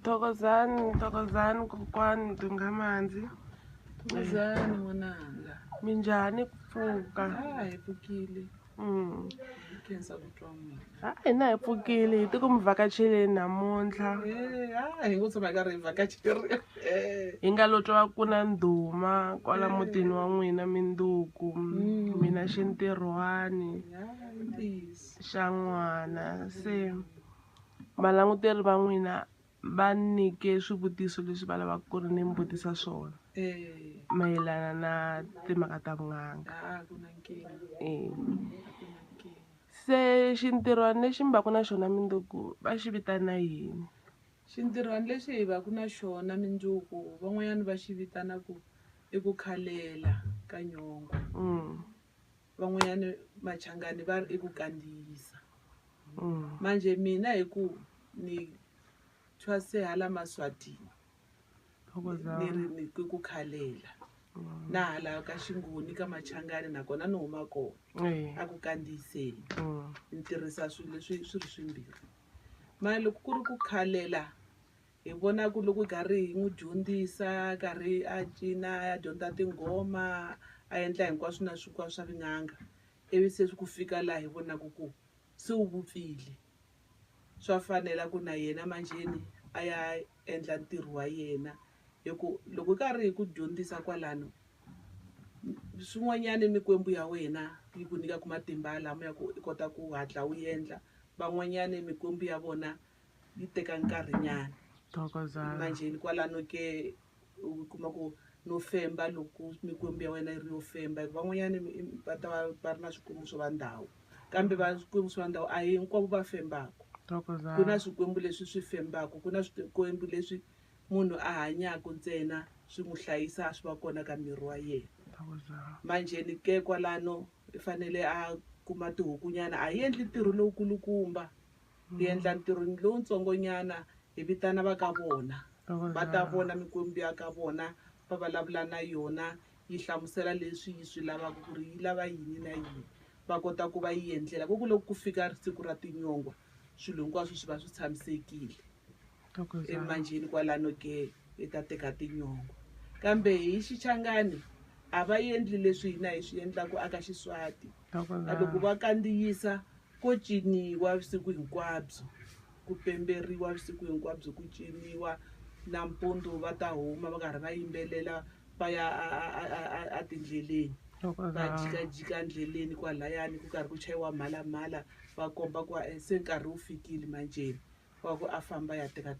Thokozani, thokozani kokwani Dlungamandzi. Thokozani n'wananga. Minjhani ku pfuka? A hi pfukile. Hi khensa ku twa n'wina. A hina hi pfukile hi ti ku mi vhakacheleni namuntlha. A hi ngo tshama hi karhi hi vhakacheriwa. Hi nga lo twa ku na ndhuma kwala mutini wa n'wina minduku mina xintirhwani xa n'wana se valanguteri va n'wina va nyike swivutiso leswi va lavaka ku ri ni mi vutisa swona mayelana na timhaka ta vun'anga se xintirhwani lexi mi va ku na xona mindzuku va xi vitana yini? Xintirhwani lexi hi va ku na xona mindzuku van'wanyana va xi vitana ku i ku khalela ka nyongwa van'wanyana Machangani va ri i ku kandziyisa manjhe mina hi ku ni thwase hala Maswatini ni ri ni ku ku khalela na hala ka Xingoni ka Machangani nakona ni huma kona a ku kandziyiseni ni tirhisa swilo leswi swi ri swimbirhi mara loko ku ri ku khalela hi vona ku loko hi karhi hi n'wi dyondzisa karhi a cina a dyondza tinghoma a endla hinkwaswo na hinkwaswo swa vun'anga ivi se ku fika laha hi vonaka ku se u vupfile swa fanela ku na yena manjheni a ya endla ntirho wa yena hi ku loko karhi hi ku dyondzisa kwalano swin'wanyana mikwembu ya wena yi ku nyikaka matimba lama ya ku i kota ku hatla u endla van'wanyana mikwembu ya vona yi teka nkarhinyana manjheni kwalano ke u kuma ku no femba loko mikwembu ya wena yi ri yo femba hikuva van'wanyana va ta va va ri na swikwembu swo va ndhawu kambe va swikwembu swa ndhawu a hi hinkwavo va fembaka ku na swikwembu leswi swi fembaka ku na swikwembu leswi munhu a hanyaka ntsena swi n'wi hlayisa swi va kona ka miri wa yena manjheni ke kwalano i fanele a kuma tihukunyana a hi endli ntirho lowukulukumba hi endla ntirho lowutsongonyana hi vitana va ka vona va ta vona mikwembu ya ka vona va vulavula na yona yi hlamusela leswi yi swi lavaka ku ri yi lava yini na yini va kota ku va yi endlela ku ku loko ku fika siku ra tinyongwa swilo hinkwaswo swi va swi tshamisekile emanjheni kwalano ke hi ta teka tinyongwa kambe hi Xichangani a va endli leswi hina hi swi endlaka aka Xiswati loko va kandziyisa ko ciniwa vusiku hinkwabyo ku pemberiwa vusiku hinkwabyo ku ciniwa nampundzu va ta huma va karhi va yimbelela va ya a tindleleni va jikajika ndleleni kwalayani ku karhi ku chayiwa mhalamhala va komba ku se nkarhi wu fikile manjheni wa ku a famba ya teka.